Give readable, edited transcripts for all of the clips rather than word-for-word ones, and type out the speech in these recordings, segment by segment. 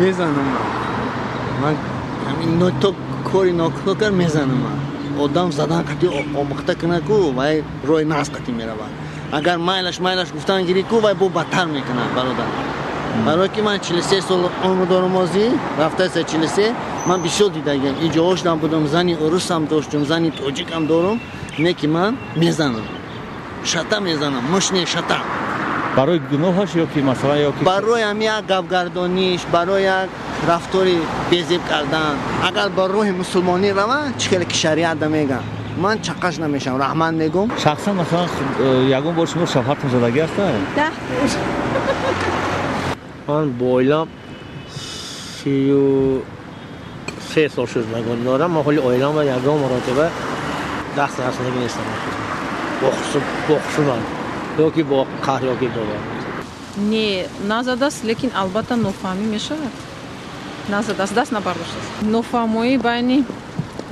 Мезанам ман. Ман то кори нокор кар мезанам ман. Одам задан қати омӯхта кунад ку, вай роҳи нағз қати меравад. Агар майлаш майлаш гуфтан гирӣ ку, вай бо бадтар мекунад, бародар. Барое ки ман 43 сол умр дорам, озӣ рафтаеса 43, ман бисёр дидагиам. Иҷоошдам будам, зани урусам доштум, зани тоҷикам дорум, не ки ман мезанам. Шата мезанам, муш не, шата. Барои гуноҳаш ё ки масалан ё ки барои ҳам як гапгардониш, барои як рафтори безеб кардан. Агар ба роҳи мусулмонӣ рава, чӣ хеле ки шариат мегӯяд, ман чақаш намешавам, раҳмат мегӯм. Шахсан масалан ягон бор шумо шавҳартон задагӣ ҳаста? 10. Ман бо оилам 33 сол шуд нагон дорам. Ман ҳоли оилам ва ягон маротиба даст нарасонагӣ нестам. Бо хушунат ё ки бо қаҳр ё ки бо. Не, назадааст, лекин албатта нофаҳмӣ мешавад. Назадааст, даст набардоштааст. Нофаҳмоӣ байни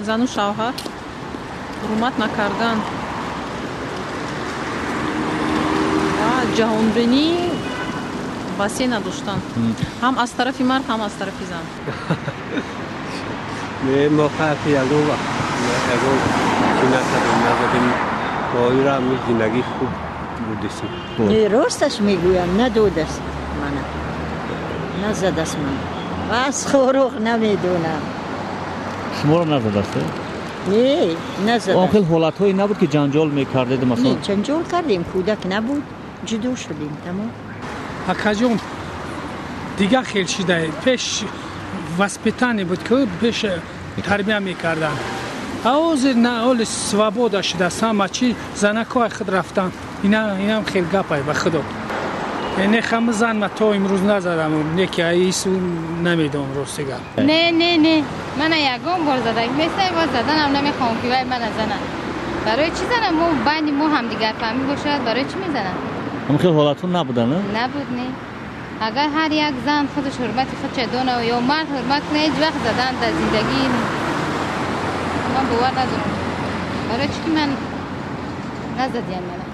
зану шавҳар, ҳурмат накардан ва ҷаҳонбинӣ васеъ надоштан, ҳам аз тарафи мард, ҳам аз тарафи зан. Не, мо қаҳри ягон вақт ягон чӣ накардем, назадем. Бо ира зиндагӣ хуб будесем. Не, росташ мегӯям, надодаст мана, назадаст мана. Ва аз хоруғ намедонам. Шуморо назадаст? Не, назадаст. Он хел ҳолатҳое набуд ки ҷанҷол мекардед масалан? Не, ҷанҷол кардем, кӯдак набуд, ҷудо шудем, тамом. Акаҷон, дигар хел шида. Пеш воспитание буд, ки пеш тарбия мекарданд. А ҳозир на, ҳоли свобода шуда, ҳама чи занакҳои худ рафтан. Инам хел гапай, ба худо. Не, хама зан ма то имрӯз назадам, не ки аису намедонам, рости гап. Не, не, не, мана ягон бор задаг нестам ва заданам намехоҳам ки вай мана занад. Барои чӣ занам? Мо байни мо ҳамдигарфаҳмӣ бошад, барои чӣ мезанам? Ҳам хел ҳолатҳо набуданд? Набуд, не. Агар ҳар як зан худаш ҳурмати худша дона ё мард ҳурмат кунад, ҳеҷ вақт задан дар зиндагӣ ман бовар надорам. Барои чӣ ки ман назадиям мана.